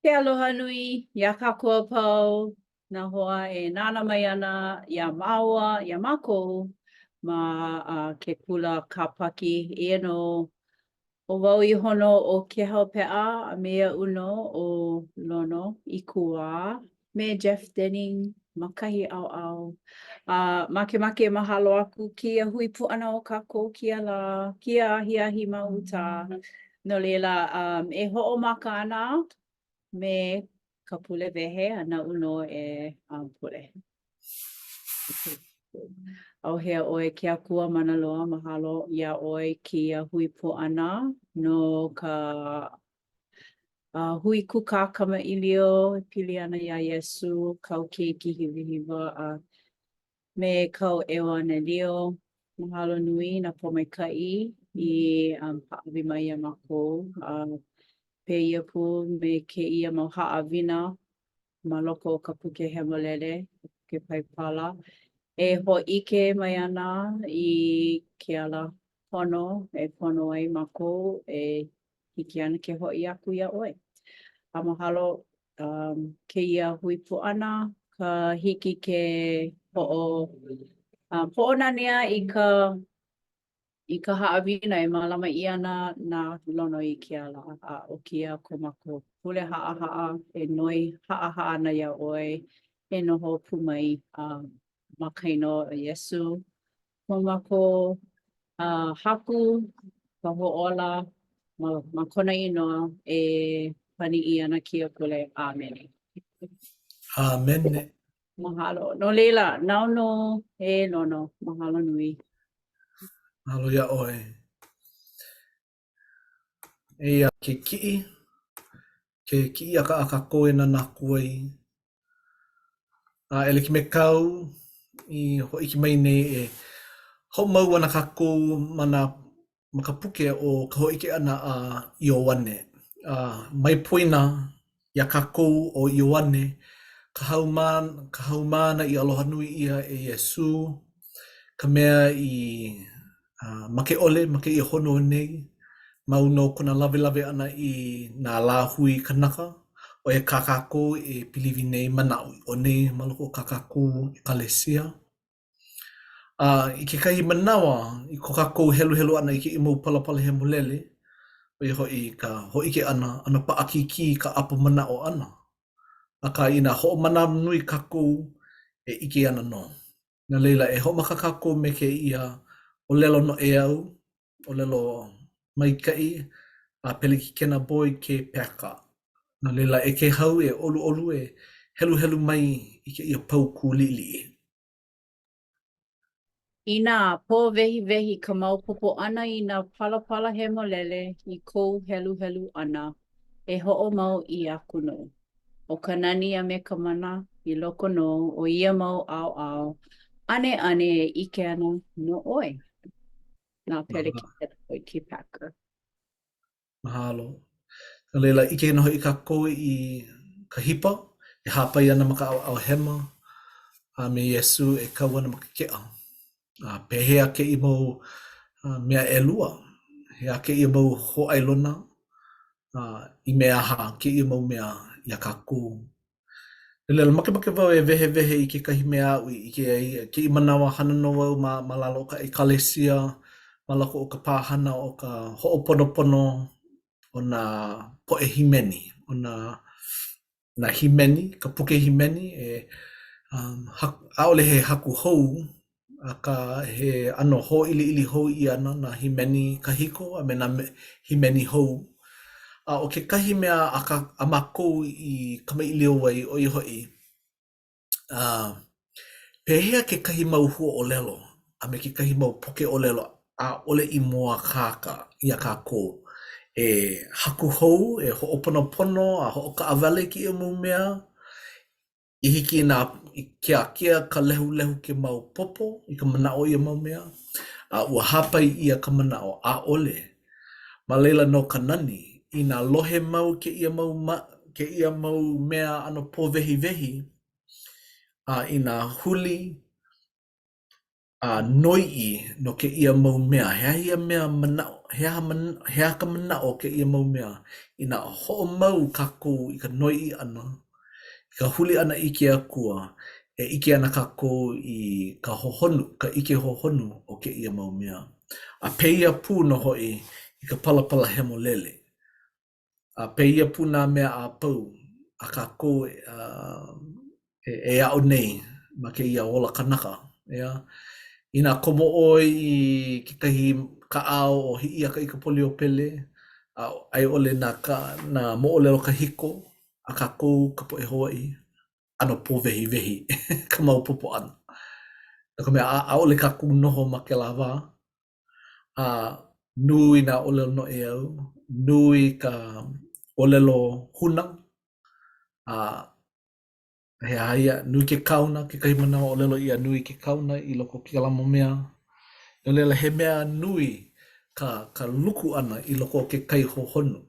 Ke aloha nui iā kākou a pau, nā hoa e nānā mai ana iā māua, iā mākou ma ke kula Kāpaki. Eia nō ʻo wau iho nō ʻo Kēhau Peʻa a me iaʻu nō ʻo Lono Ikuwā me Jeff Denning ma kahi ʻaoʻao. A makemake e mahalo aku kēia hui pū ʻana o kākou kēia lā, kēia ahiahi ma Utah. No laila, um, e hoʻomaka ana me ka pule wehe a naʻu nō e um, pule. ʻAuhea ʻoe ke Akua mana loa, mahalo iā ʻoe kēia hui pū ʻana no ka uh, hui kūkā kamaʻilio e pili ana iā Iesū, kāu keiki hiwahiwa a me kāu ʻeuanelio. Mahalo nui nā pōmaikaʻi i um, hāʻawi mai iā mākou. A pēia pū me kēia mau haʻawina ma loko o ka Puke Hemolele, ke Paipala, e hōʻike mai ana i ke ala pono e pono ai mākou e hiki ana ke hoʻi aku iā ʻoe. A mahalo um, kēia hui pū ʻana ka hiki ke hoʻo um, hoʻonanea i ka i ka haʻawina e mālama ʻia ana na Lono i kēia lā a ʻo kēia ko mākou pule haʻahaʻa e noi haʻahaʻa ana iā ʻoe e noho pū mai um, ma ka inoa o Iesū ko mākou uh, haku ka hoʻōla ma, ma kona inoa e pani ʻia ana kēia pule. ʻĀmene. ʻĀmene. Mahalo. No laila, nāu nō e Lono. Mahalo nui. Mahalo iā ʻoe. Eia ke kiʻi, ke kiʻi aka a kākou e nānā aku ai. A e like me kāu i hōʻike mai nei e hoʻomau ana kākou ma nā ma ka puke o ka hōʻike ʻana a Ioane. A mai poina iā kākou ʻo Ioane, ka haumāna, ka haumāna i aloha nui ʻia e Iesū, ka mea i uh, make ʻole ma kēia honua nei, mau nō kona lawelawe ʻana i nā lāhui kanaka, ʻo ia kā kākou e piliwi nei, manaʻoʻiʻo nei ma loko o kā kākou ʻekalesia. A i kekahi manawa, i ko kākou heluhelu ʻana i kēia mau palapala hemolele, ʻo ia hoʻi ka hōʻike ʻana, ʻano paʻakikī ka ʻapo manaʻo ʻana. Akā, inā hoʻomanawanui kākou, e ʻike ana nō. No laila, e hoʻomaka kākou me kēia ʻōlelo noʻeau, ʻōlelo maikaʻi a Pelekikena Boyd K. Packer. No laila, e Kēhau, e ʻoluʻolu, e heluhelu mai i kēia paukū liʻiliʻi. Inā pōwehiwehi ka maopopo ʻana i nā palapala hemolele i kou heluhelu ʻana, e hoʻomau ʻia aku nō. ʻO ka nani a me ka mana i loko nō o ia mau ʻaoʻao ʻaneʻane e ʻike ana nō ʻoe. Na Pelekikena Boyd K. Packer. Mahalo. No laila, ʻike nō hoʻi kākou i ka hipa e hāpai ana ma ka ʻaoʻao hema a me Iesū e kau ana ma ke keʻa. A pehea kēia mau mea ʻelua? He aha kēia mau hōʻailona? A i mea aha kēia mau mea iā kākou? No laila, makemake wau e wehewehe i kekahi mea aʻu i ʻike ai. Kēia manawa, hana nō wau ma, ma lalo o ka ʻekalesia, ma loko o ka pāhana o ka hoʻoponopono o nā poʻe hīmeni, o nā, nā hīmeni, ka puke hīmeni e um, ʻaʻole he haku hou, akā he ʻano hōʻiliʻili hou ʻia ana nā hīmeni kahiko a me nā hīmeni hou. A ʻo kekahi mea a, ka, a mākou i kamaʻilio ai, ʻo ia hoʻi, uh, pehea kekahi mau huaʻōlelo a me kekahi mau poke ʻōlelo ʻaʻole i mōakāka iā kākou e haku hou, e hoʻoponopono a hoʻokaʻawale i kēia mau mea, i hiki i nā i ke ākea ka lehulehu ke maopopo i ka manaʻo o ia mau mea, a ua hāpai ʻia ka manaʻo ʻaʻole. Ma laila nō ka nani, inā lohe mau kēia mau kēia mau mea ʻano pōwehiwehi, a inā huli a noiʻi no kēia mau mea, he aha ia mea manaʻo? he aha he aha ka manaʻo o kēia mau mea? Inā hoʻomau kākou i ka noiʻi ʻana, i ka huli ʻana i ke Akua, e ʻike ana kākou i ka hohonu, ka ʻike hohonu o kēia mau mea. A pēia pū nō hoʻi i ka Palapala Hemolele. A pēia pū nā mea a pau a kākou e, e aʻo nei ma kēia ola kanaka, ʻeā. Inā komo ʻoe i kekahi kaʻao o Hiʻiakaikapoliopele, a a i ʻole nā ka nā moʻolelo kahiko a kākou ka poʻe Hawaiʻi, ʻano pōwehiwehi ka maopopo ʻana. No ka mea, ʻaʻole kākou noho ma kēlā wā, A nui nā ʻōlelo noʻeau, nui ka ʻōlelo huna, a he aha ia, nui ke kaona, kekahi manawa ʻōlelo ʻia nui ke kaona i loko o kēlā mau mea. No laila, he mea nui ka ka luku ʻana i loko o ke kai hohonu.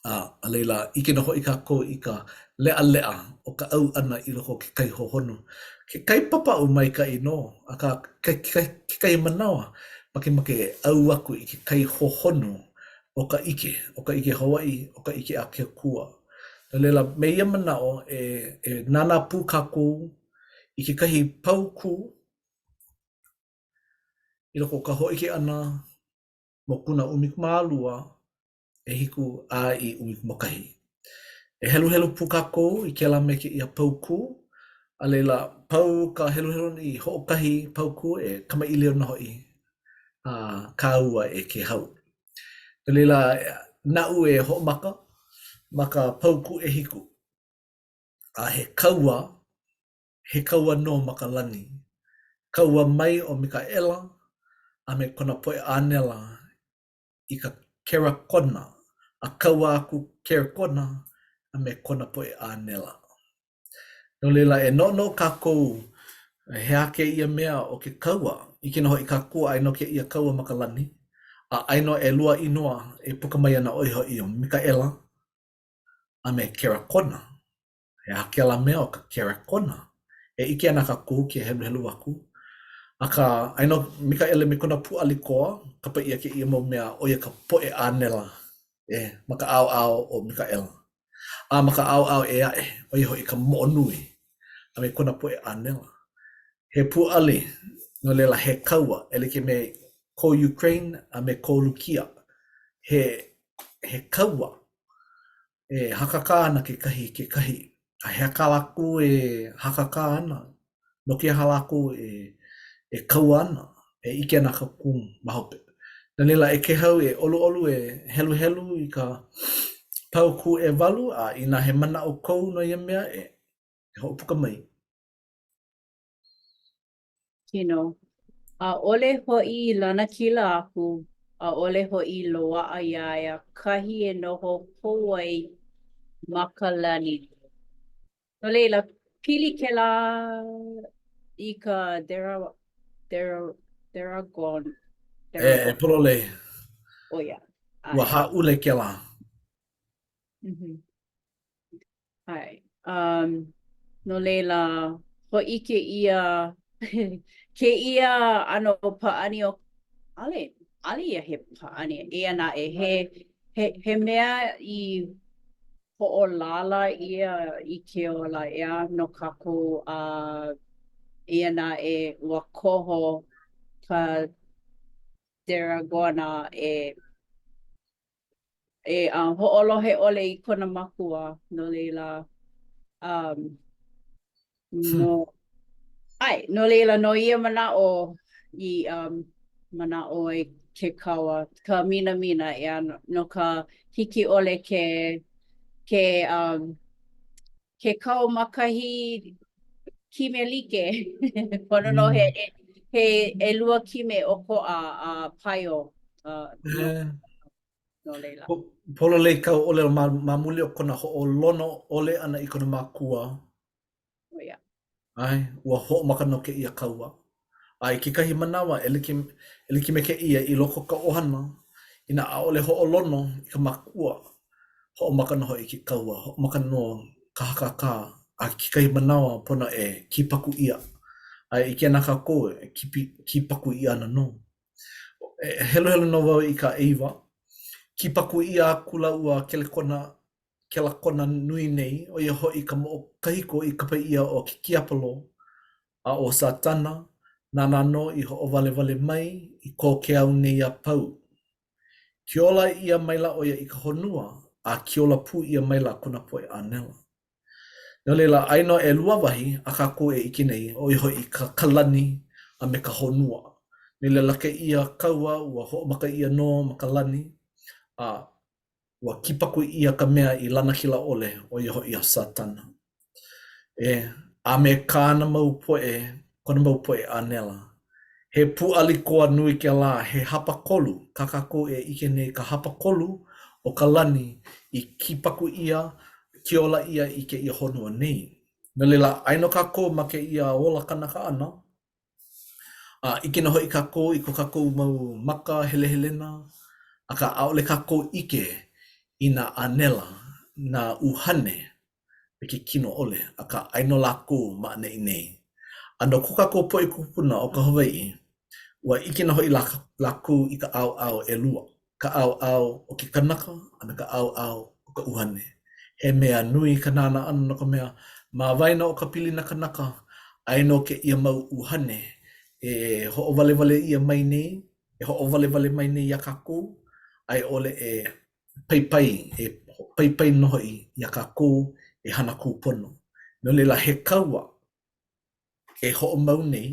A a laila, ʻike nō hoʻi kākou i ka leʻaleʻa o ka ʻau ʻana i loko o ke kai hohonu. Ke kai papaʻu maikaʻi nō, akā kekahi manawa, makemake e ʻau aku i ke kai hohonu o ka ʻike, o ka ʻike Hawaiʻi, o ka ʻike a ke Akua. No laila, me ia manaʻo, e e nānā pū kākou i kekahi paukū i loko o ka hōʻike ʻana mokuna 12, ʻehiku a i 11. E heluhelu pū kākou i kēlā me kēia paukū, a laila, pau ka heluhelu ʻana i hoʻokahi paukū e kamaʻilio nō hoʻi a kāua e Kēhau. No laila, naʻu e hoʻomaka ma ka paukū ʻehiku, a he kaua, he kaua nō ma ka lani. Kaua mai ʻo Mikaʻela a me kona poʻe ʻānela i ka kerakona, a kaua aku kerakona a me kona poʻe ʻānela. No laila, e noʻonoʻo kākou, he aha kēia mea ʻo ke kaua? ʻIke nō hoʻi kākou aia nō kēia kaua ma ka lani, a aia nō ʻelua inoa e puka mai ana ʻo ia hoʻi ʻo Mikaʻela a me Kerakona. He aha kēlā mea ʻo ka kerakona? E ʻike ana kākou ke heluhelu aku. Akā, aia nō Mikaʻele me kona pūʻali koa, kapa ʻia kēia mau mea, ʻo ia ka poʻe ʻānela e ma ka ʻaoʻao o Mikaʻela. A ma ka ʻaoʻao ʻē aʻe, ʻo ia hoʻi ka moʻo nui a me kona poʻe ʻānela. He pūʻali, no laila he kaua, e like me ko Ukraine a me ko Lukia. He, he kaua e hakakā ana kekahi i kekahi, a he aha kā lākou e hakakā ana? No ke aha lākou e, e kaua ana, e ʻike ana kākou ma hope. No laila, e Kēhau, e ʻoluʻolu e heluhelu i ka paukū ʻewalu, a inā he manaʻo kou no ia mea, e, e hoʻopuka mai. Kino. ʻAʻole hoʻi i lanakila aku, ʻaʻole hoʻi i loaʻa iā ia kahi e noho hou ai ma ka lani. No laila, pili kēlā i ka dera, dera, deragon. E, pololei. ʻO ia. Ua hāʻule kēlā. Mm -hmm. ʻAe. Um, no laila, hōʻike ʻia kēia ʻano pāʻani o ʻaʻole, ʻaʻole ia he pāʻani. Eia naʻe, he, he, he mea i hoʻolālā ʻia i ke ola, ʻeā, no kākou a eia naʻe, ua koho ka deragona e e uh, hoʻolohe ʻole i kona makua, no laila, um, no, ʻae, no laila, no ia manaʻo i um, manaʻo ai ke kaua, ka minamina, ʻeā, no, no ka hiki ʻole ke, ke, um, ke kau ma kahi kime like. Pono nō he, he ʻelua kime ʻokoʻa a paio. Uh, no, no laila. Pololei kāu ʻōlelo ma, ma muli o kona hoʻolono ʻole ʻana i kona makua. ʻO ia. ʻAe, ua hoʻomaka nō kēia kaua. A i kekahi manawa, e like, e like me kēia, i loko o ka ʻohana, inā ʻaʻole hoʻolono i ka makua, hoʻomaka nō hoʻi ke kaua, hoʻomaka nō ka hakakā, a kekahi manawa pono e kīpaku ʻia. A e ʻike ana kākou e kipi, kīpaku ʻia ana nō. E heluhelu nō wau i ka ʻeiwa. Kipaku ʻia akula ua kelekona kelakona nui nei, ʻo ia hoʻi ka moʻo kahiko i kapa ʻia ʻo ke kiapolo a ʻo Sātana, nāna nō i hoʻowalewale mai i ko ke ao nei a pau. Kiola ʻia maila ʻo ia i ka honua, a kiola pū ʻia maila kona poʻe ʻānela. No laila, aia nō ʻelua wahi a kākou e ʻike nei, ʻo ia hoʻi ka ka lani a me ka honua. No laila kēia kaua ua hoʻomaka ʻia nō ma ka lani, a ua kipaku ʻia ka mea i lanakila ʻole, ʻo ia hoʻi ʻo Sātana. E, a me kāna mau poʻe, kona mau poʻe ʻānela. He pūʻali koa nui kēlā, he hapakolu kā kākou e ʻike nei ka hapakolu o ka lani i kipaku ʻia, kiola ʻia i kēia honua nei. No laila, aia nō kākou ma kēia ola kanaka ʻana, a ʻike nō hoʻi kākou i ko kākou mau maka helehelena, akā ʻaʻole kākou ʻike i nā ʻānela, nā ʻuhane me ke kino ʻole, akā aia nō lākou ma ʻaneʻi nei. A no ko kākou poʻe kūpuna o ka Hawaiʻi, ua ʻike nō hoʻi lākou i ka ʻaoʻao ʻelua, ka ʻaoʻao o ke kanaka a me ka ʻaoʻao o ka ʻuhane. He mea nui ka nānā ʻana no ka mea, ma waena o ka pilina kanaka, aia nō kēia mau ʻuhane e hoʻowalewale ʻia mai nei, e hoʻowalewale mai nei iā kākou, a i ʻole e paipai, e paipai nō hoʻi iā kākou e hana kūpono. No laila, he kaua e hoʻomau nei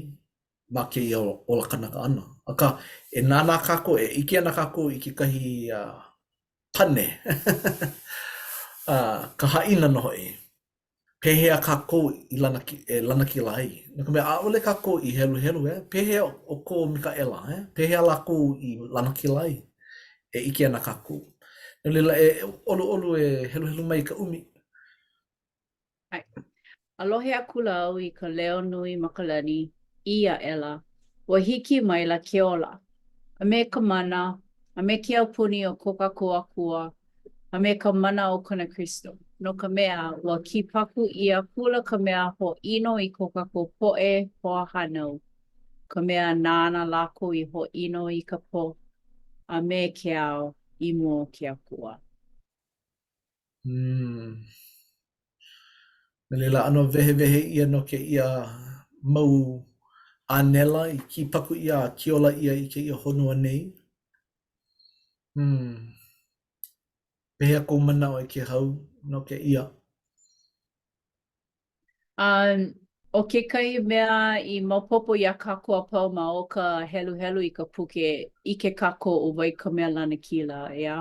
ma kēia ola kanaka ʻana. Akā, e nānā kākou, e ʻike ana kākou i kekahi uh, pane, uh, ka haʻina nō hoʻi, Pehea kākou i lanaki, e lanakila ai? No ka mea, ʻaʻole kākou i heluhelu, eh? Pehea ʻo ko Mikaʻela, eh? Pehea lākou i lanakila ai? E ʻike ana kākou. No laila, e ʻoluʻolu e heluhelu mai i ka ʻumi. ʻAe. A lohe akula au i ka leo nui ma ka lani, ʻī aʻela, Ua hiki maila ke ola, a me ka mana, a me ke aupuni o ko kākou Akua, a me ka mana o kona Kristo, no ka mea, ua kipaku ʻia akula ka mea hōʻino i ko kākou poʻe hoahānau, ka mea nāna lākou i hōʻino i ka pō a me ke ao i mua o ke Akua. Hmm. No laila, ʻano wehewehe ʻia nō kēia mau ʻānela i kīpaku ʻia a kiola ʻia i kēia honua nei. Hmm. Pehea kou manaʻo e Kēhau no kēia? Um, ʻo kekahi mea i maopopo iā kākou a pau ma o ka heluhelu i ka puke, ʻike kākou ʻo wai ka mea lanakila, ʻeā?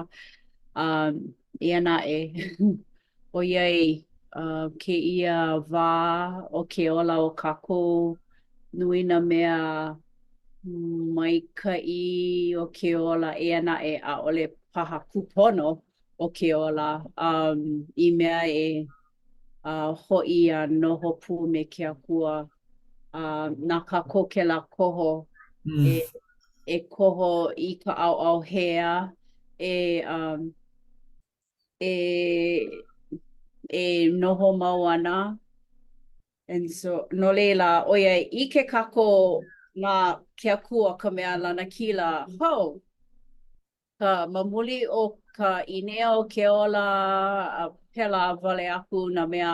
Um, eia naʻe, ʻoiai uh, kēia wā o ke ola o kākou, nui nā mea maikaʻi o ke ola, eia naʻe, ʻaʻole paha kūpono o ke ola um, i mea e uh, hoʻi a noho pū me ke Akua. Uh, na kākou kēlā koho mm. e, e koho i ka ʻaoʻao hea, e, um, e, e noho mau ana And so, no laila, ʻoiai ʻike kākou na ke Akua ka mea lanakila hou, ka ma muli o ka ʻīnea o ke ola a pēlā wale aku nā mea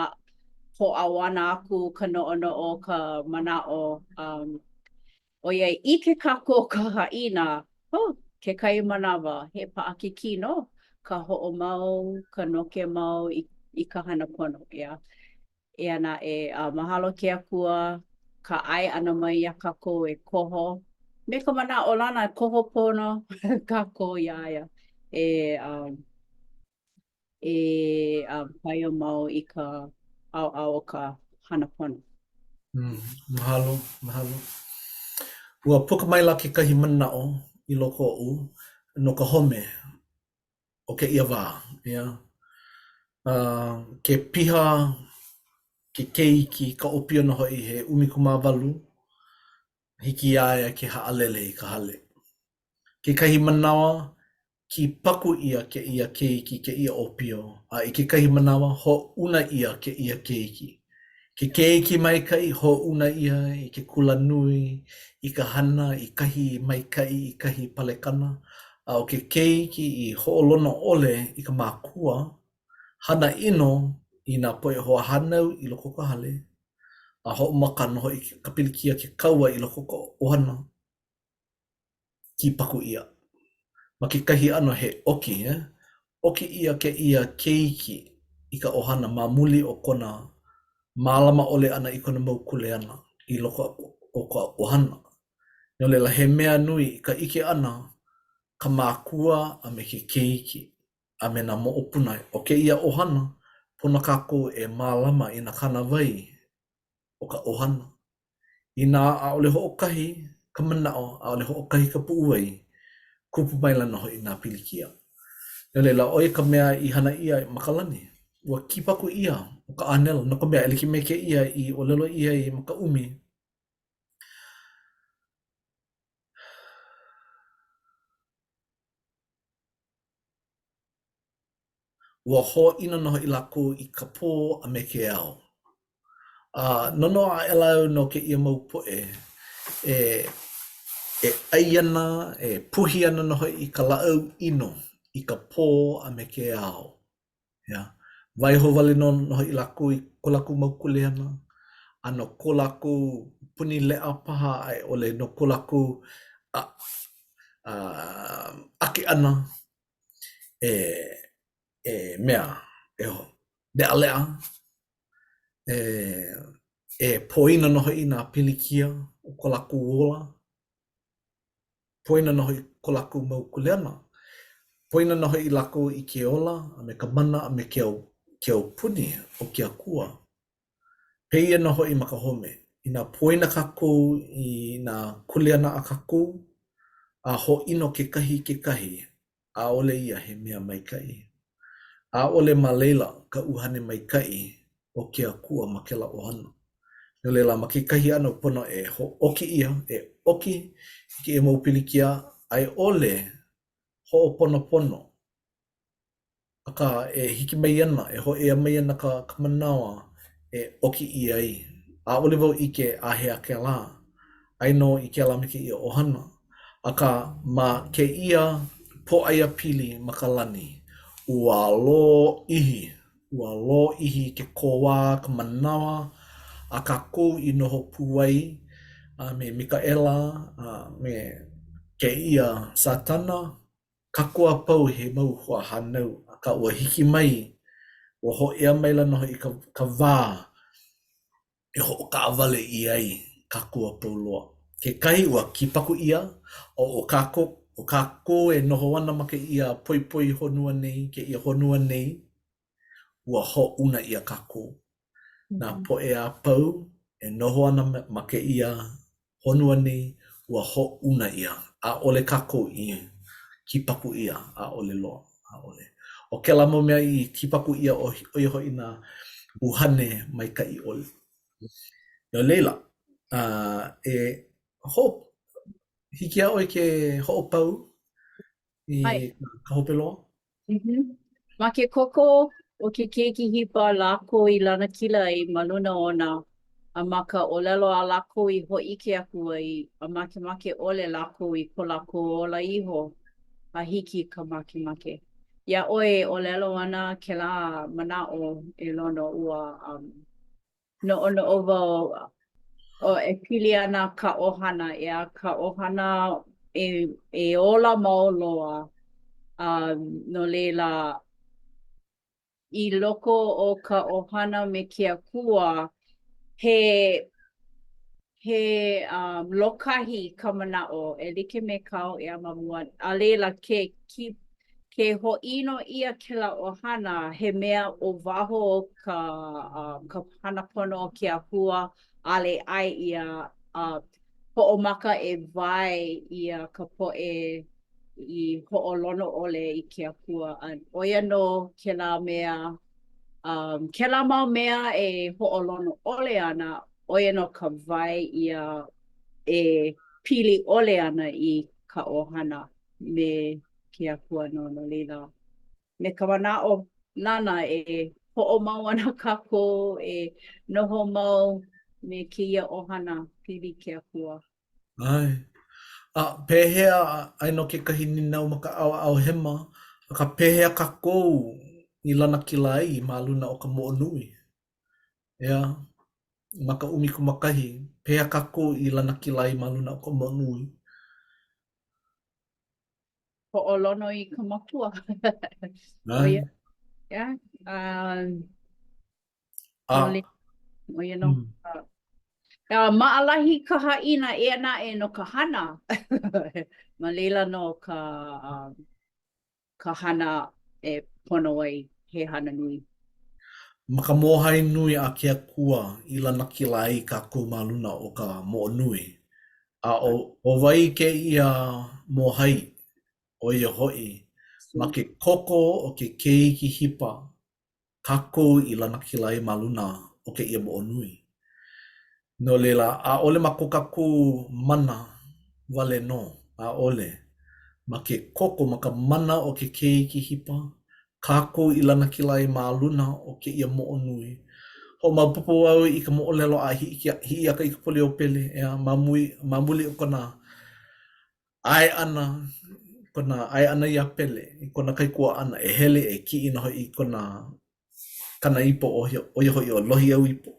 hōʻauana aku ka noʻonoʻo, ka manaʻo, um, ʻoiai ʻike kākou ka haʻina, oh, kekahi manawa, he paʻakikī nō ka hoʻomau, ka noke mau i, i ka hana pono, yeah. Eia naʻe, a mahalo ke Akua ka ʻae ʻana mai iā kākou e koho me ka manaʻolana e koho pono kākou iā ia e um, e um, paio mau i ka ʻaoʻao o ka hana pono. Mm, mahalo, mahalo. Ua puka maila kekahi manaʻo i loko oʻu no ka home. o kēia wā, ʻeā. Uh, ke piha ke keiki, ka ʻōpio nō hoʻi, he 18, hiki iā ia ke haʻalele i ka hale. Kekahi manawa, kīpaku ʻia kēia keiki, kēia ʻōpio, a i kekahi manawa, hoʻouna ʻia kēia keiki. Ke keiki maikaʻi, hoʻouna ʻia i ke kulanui, i ka hana, i kahi maikaʻi, i kahi palekana, a ʻo ke keiki i hoʻolono ʻole i ka makua, hana ʻino i nā poʻe hoahānau i loko o ka hale, a hoʻomaka nō hoʻi ka pilikia ke kaua i loko o ka ʻohana. Kīpaku ʻia. Ma kekahi ʻano he ʻoki, eh? ʻOki ʻia kēia keiki i ka ʻohana ma muli o kona mālama ʻole ʻana i kona mau kuleana i loko o ka ʻohana. No laila, he mea nui ka ʻike ʻana ka makua a me ke keiki a me nā moʻopuna o kēia ʻohana, pono kākou e mālama i nā kānāwai o ka ʻohana. Inā ʻaʻole hoʻokahi ka manaʻo, ʻaʻole hoʻokahi ka puʻuwai, kupu maila nō hoʻi nā pilikia. No laila, ʻo ia ka mea i hana ʻia ma ka lani. Ua kīpaku ʻia ʻo ka ʻānela, no ka mea, e like me kēia i ʻōlelo ʻia ai ma ka ʻumi, Ua hōʻino nō hoʻi lākou i ka pō a me ke ao. A noʻonoʻo aʻela au no kēia mau poʻe e e ʻai ana, e puhi ana nō hoʻi i ka lāʻau ʻino i ka pō a me ke ao. Yeah. Waiho wale nō nō hoʻi lākou i ko lākou mau kuleana, a no ko lākou puni leʻa paha a i ʻole no ko lākou a, a, ake ʻana e e mea e leʻaleʻa, e e poina nō hoʻi nā pilikia o ko lākou ola, poina nō hoʻi ko lākou mau kuleana, poina nō hoʻi lākou i ke ola a me ka mana a me ke au ke aupuni o ke Akua. Pēia nō hoʻi ma ka home, inā poina kākou i nā kuleana a kākou, a hōʻino kekahi i kekahi, ʻaʻole ia he mea maikaʻi. ʻAʻole ma laila ka ʻuhane maikaʻi o ke Akua ma kēlā ʻohana. No laila, ma kekahi ʻano pono e hōʻoki ʻia, e ʻoki i kēia mau pilikia, a i ʻole hoʻoponopono Akā, e hiki mai ana, e hōʻea mai ana ka ka manawa e ʻoki ʻia ai. ʻAʻole wau ʻike āhea kēlā, aia nō i kēlā me kēia ʻohana. Akā, ma kēia pōʻaiapili ma ka lani, ua lōʻihi, ua lōʻihi ke kōwā ka manawa a kākou i noho pū ai a me Mikaʻela a me kēia Sātana, Kākou a pau he mau hoahānau, akā ua hiki mai, ua hōʻea maila nō hoʻi ka, ka wā e hoʻokaʻawale ʻia ai kākou a pau loa. Kekahi ua kīpaku ʻia, o, ʻo kākou, ʻo kākou e noho ana ma kēia poepoe honua nei, kēia honua nei, ua hoʻouna ʻia kākou. Nā poʻe a pau e noho ana ma kēia honua nei, ua hoʻouna ʻia. ʻAʻole kākou i kīpaku ʻia, ʻaʻole loa, ʻaʻole. ʻO kēlā mau mea i kīpaku ʻia, ʻo ia hoʻi nā ʻuhane maikaʻi ʻole. No laila, uh, e hoʻo, hiki iā ʻoe ke hoʻopau i ka hope loa? Mm -hmm. Ma ke koko o ke keiki hipa lākou i lanakila ai ma luna ona, a ma ka ʻōlelo a lākou i hōʻike aku ai, a makemake ʻole lākou i ko lākou ola iho a hiki i ka makemake. Iā ʻoe e ʻōlelo ana kēlā manaʻo e Lono, ua um, Noʻonoʻo wau ʻo e pili ana ka ʻohana, ʻeā, ka ʻohana e e ola mau loa. A no laila, i loko o ka ʻohana me ke Akua, he he um, lōkahi ka manaʻo e like me kāu ʻeā ma mua. A laila, ke ki, ke hōʻino ʻia kēlā ʻohana, he mea ʻo waho o ka, um, ka hana pono o ke Akua, ʻaʻole ʻae ʻia a hoʻomaka e wae ʻia ka poʻe i hoʻolono ʻole i ke Akua. A ʻo ia nō kēlā mea, um, kēlā mau mea e hoʻolono ʻole ana, ʻo ia nō ka wae ʻia e pili ʻole ana i ka ʻohana me ke Akua nō. No laila, me ka manaʻo nāna e. hoʻomau ana kākou e noho mau me kēia ʻohana pili ke Akua. ʻAe. A pehea, aia nō kekahi nīnau ma ka ʻaoʻao hema, akā pehea kākou i lanakila ai ma luna o ka moʻo nui? ʻEā, ma ka 11, pehea kākou i lanakila ai ma luna o ka moʻo nui? Hoʻolono i ka makua. ʻO ia, yeah. Um, a, ʻo ia nō. Mm. Uh, maʻalahi ka haʻina eia naʻe no ka hana. Ma laila nō ka, um, ka hana e pono ai, he hana nui. Ma ka mōhai nui a ke Akua i lanakila ai kākou ma luna o ka moʻo nui. A ʻo, ʻo wai kēia mōhai? ʻO ia hoʻi, ma ke koko o ke keiki hipa kākou i lanakila ai ma luna o kēia moʻo nui. No laila, ʻaʻole ma ko kākou mana wale nō, ʻaʻole. Ma ke koko, ma ka mana o ke keiki hipa, kākou i lanakila ai ma luna o kēia moʻo nui. Hoʻomaopopo au i ka moʻolelo a Hiʻiakaikapoliopele, ʻeā, ma mui, ma muli o kona ʻae ʻana, kona ʻae ʻana iā Pele, i kona kaikuaʻana e hele e kiʻi nō hoʻi i kona kana ipo, ʻo ia hoʻi ʻo Lohiauipo.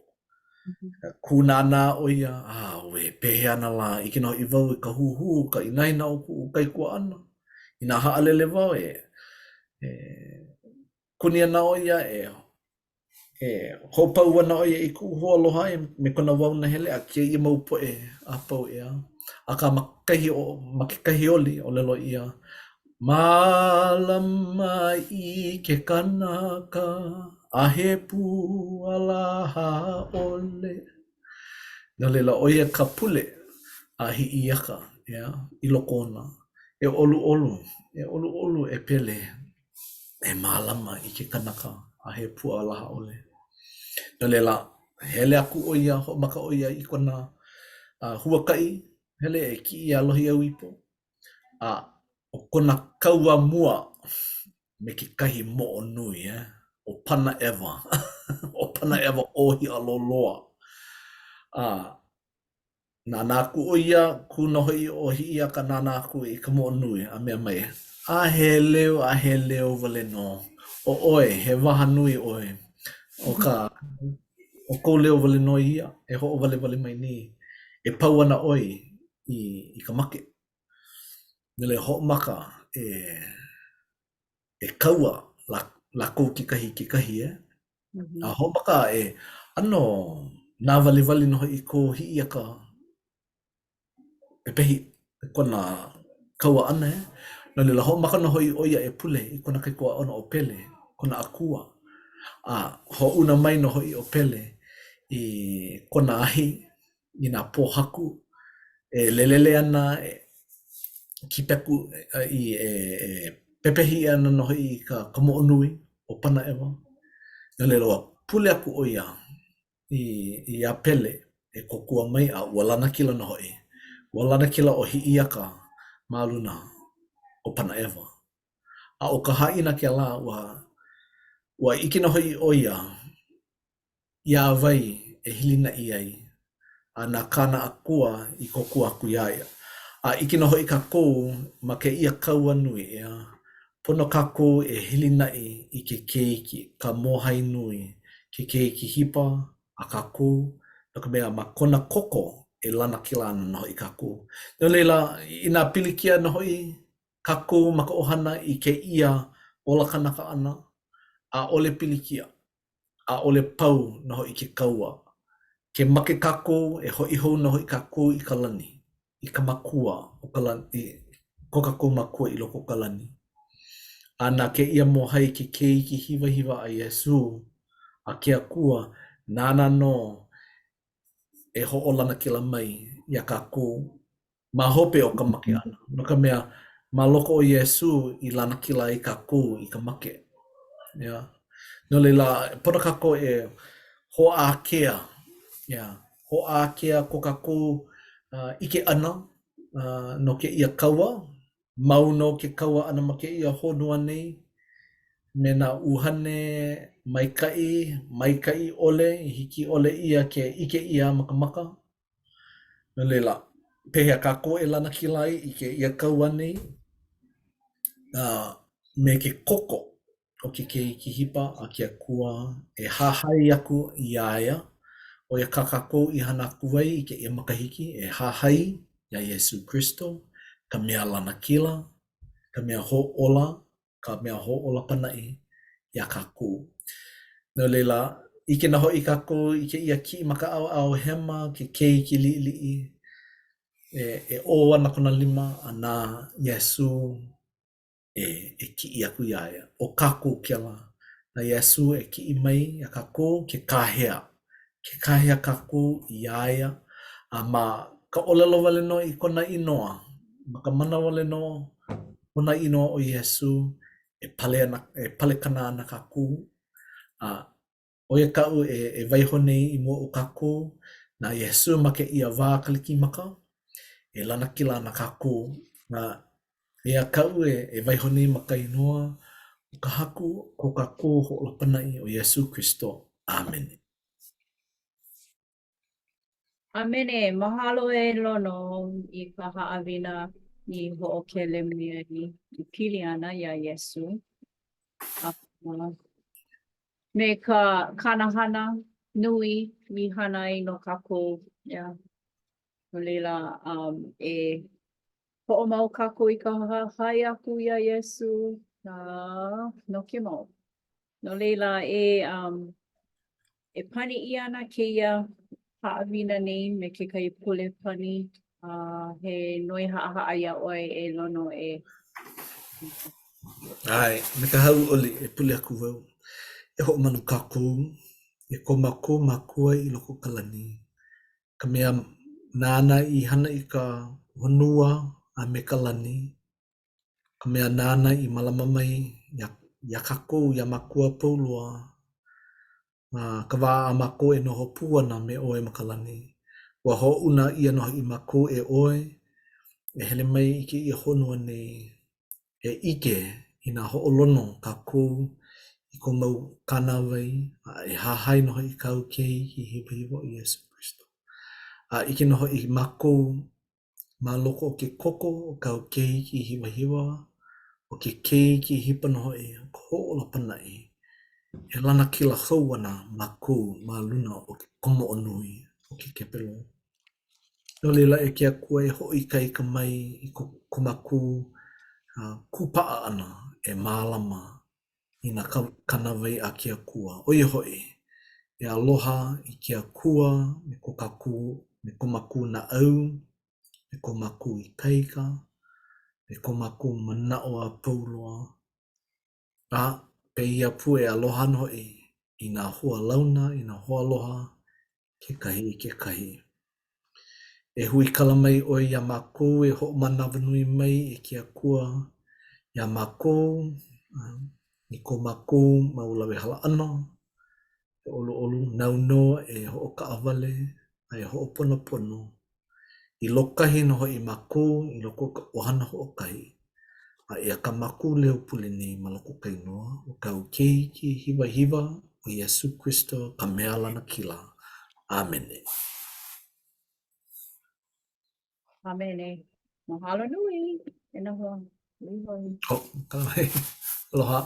Kūnānā ʻo ia, auē, pehea ana lā, ʻike nō hoʻi wau i ka huhū, ka inaina o kuʻu kaikuaʻana. Inā haʻalele wau e, e kuni ana ʻo ia, e E hoʻopau ana ʻo ia i kuʻu hoaaloha e me kona wao nahele a kēia mau poʻe a pau, ʻeā. Akā ma kahi o, ma kekahi oli, ʻōlelo ʻia, Mālama i ke kanaka a he pua laha ʻole. No laila, ʻo ia ka pule a Hiʻiaka, ʻeā, i loko ona. E ʻoluʻolu, e ʻoluʻolu e Pele. e mālama i ke kanaka a he pua laha ʻole. No laila, hele aku ʻo ia, hoʻomaka ʻo ia i kona uh, huakaʻi, hele e kiʻi iā Lohiauipo, a ʻo kona kaua mua me kekahi moʻo nui, eh? ʻo Panaʻewa, ʻo Panaʻewa ʻōhiʻa loloa. A Nānā aku ʻo ia, kū nō hoʻi ʻo Hiʻiaka nānā aku i ka moʻo nui, a mea mai, A he leo, a he leo wale nō. ʻO ʻoe, he waha nui ʻoe. ʻO ka, ʻo kou leo wale nō ia e hoʻowalewale mai nei, e pau ana ʻoe i, i ka make. No laila, hoʻomaka e, e kaua lākou kekahi i kekahi, e. A hoʻomaka e ʻano nāwaliwali nō hoʻi ko Hiʻiaka pepehi kona kaua ʻana, e. No laila, hoʻomaka nō hoʻi ʻo ia e pule i kona kaikuaʻana ʻo Pele, kona akua. A hoʻouna mai nō hoʻi ʻo Pele i kona ahi, i nā pōhaku e lelele ana, e kipeku i e, e pepehi ana nō hoʻi i ka, ka moʻo nui ʻo Panaʻewa. No laila, ua pule aku ʻo ia i, iā Pele e kōkua mai a ua lanakila nō hoʻi. Ua lanakila ʻo Hiʻiaka ma luna o Panaʻewa. A ʻo ka hāʻina kēlā, ua, ua ʻike nō hoʻi ʻo ia iā wai e hilinaʻi ai, a na kāna akua i kōkua aku iā ia. A ʻike nō hoʻi kākou ma kēia kaua nui, ʻeā, pono kākou e hilinaʻi i ke keiki, ka mōhai nui, ke keiki hipa a kākou, no ka mea, ma kona koko e lanakila ana nō hoʻi kākou. No laila, inā pilikia nō hoʻi kākou ma ka ʻohana i kēia ola kanaka ʻana, ʻaʻole pilikia. ʻaʻole pau nō hoʻi ke kaua. Ke make kākou, e hoʻi hou nō hoʻi kākou i ka lani, i ka Makua o ka lani, i ko kākou Makua i loko o ka lani. A na kēia mōhai ke keiki hiwahiwa a Iesū, a ke Akua, nāna nō e hoʻolanakila mai iā kākou ma hope o ka make ʻana, no ka mea, ma loko o Iesū i lanakila ai kākou i ka make. Yeah. No laila, pono kākou e hoʻākea, yeah, hoʻākea ko kākou uh, ʻike ʻana uh, no kēia kaua, mau nō ke kaua ʻana ma kēia honua nei. me nā ʻuhane maikaʻi, maikaʻi ʻole, i hiki ʻole ʻia ke ʻike ʻia ma ka maka. No laila, pehea kākou e lanakila ai i kēia kaua nei? Uh, me ke koko o ke keiki hipa a ke Akua e hahai aku iā ia, ʻo ia kā kākou i hana aku ai i kēia makahiki, e hahai iā Iesū Kristo, ka mea lanakila, ka mea hōʻola, ka mea hōʻola pānaʻi iā kākou. No laila, ʻike nō hoʻi kākou i kēia kiʻi ma ka ʻaoʻao hema, ke keiki liʻiliʻi, e, e ʻō ana kona lima a na Iesū e, e kiʻi aku iā ia. ʻO kākou kēlā, na Iesū e kiʻi mai iā kākou ke kāhea, ke kāhea kākou iā ia, a ma ka ʻōlelo wale nō i kona inoa, ma ka mana wale nō kona inoa ʻo Iesū, e pale ana, e palekana ana kākou, a ʻo ia kaʻu e, e waiho nei i mua o kākou, na Iesū ma kēia wā Kalikimaka, e lanakila ana kākou, a eia kaʻu e, e waiho nei ma ka inoa o ka Haku, ko kākou Hoʻōla Pānaʻi ʻo Iesū Kristo. ʻĀmene. ʻĀmene. Mahalo e Lono i ka haʻawina i hoʻokele mai ai i pili ana iā Iesū. A me ka kāna hana nui i hana ai no kākou. Yeah. No laila, um, e hoʻomau kākou i ka hahai aku iā Iesū uh, no ke mau. No laila, e, um, e pani ʻia ana kēia haʻawina nei me kekahi pule pani. Uh, he noi haʻahaʻa iā ʻoe e Lono e. ʻAe, me ka hauʻoli e pule aku wau. E hoʻomana kākou e ko mākou Makua i loko o ka lani, ka mea nāna i hana i ka honua a me ka lani, ka mea nāna i mālama mai iā, iā kākou, iā mākou a pau loa, ma ka wā a mākou e noho pū ana me ʻoe ma ka lani. Ua hoʻouna ʻia nō hoʻi mākou e ʻoe e hele mai i kēia honua nei e ʻike inā hoʻolono kākou i kou mau kānāwai a e hahai nō hoʻi i kāu Keiki hiwahiwa ʻo Iesū Kristo. A ʻike nō hoʻi mākou ma loko o ke koko o kāu Keiki hiwahiwa, ʻo ke Keiki hipa nō hoʻi o ka hoʻōla pānaʻi, e lanakila hou ana mākou ma luna o ke komoʻo nui o ke kepelo. No laila, e ke Akua, e hoʻoikaika mai i ko, ko mākou uh, kūpaʻa ʻana e mālama i nā kānāwai a ke Akua. ʻO ia hoʻi, e aloha i ke Akua me ko kākou, me ko mākou naʻau, me ko mākou ikaika, me ko mākou manaʻo a pau loa, A pēia pū e aloha nō hoʻi i nā hoalauna, i nā hoaaloha, kekahi i kekahi. E huikala mai ʻoe iā mākou e hoʻomanawanui mai e ke Akua iā mākou i ko mākou mau lawehala ʻana, e ʻoluʻolu, nāu nō e hoʻokaʻawale a e hoʻoponopono I lōkahi nō hoʻi mākou i loko o ka ʻohana hoʻokahi, a eia kā mākou leo pule nei ma loko o ka inoa o kāu Keiki hiwahiwa ʻo Iesū Kristo ka mea lanakila. ʻĀmene. ʻĀmene. Mahalo nui e nā hoa. Oh, aloha.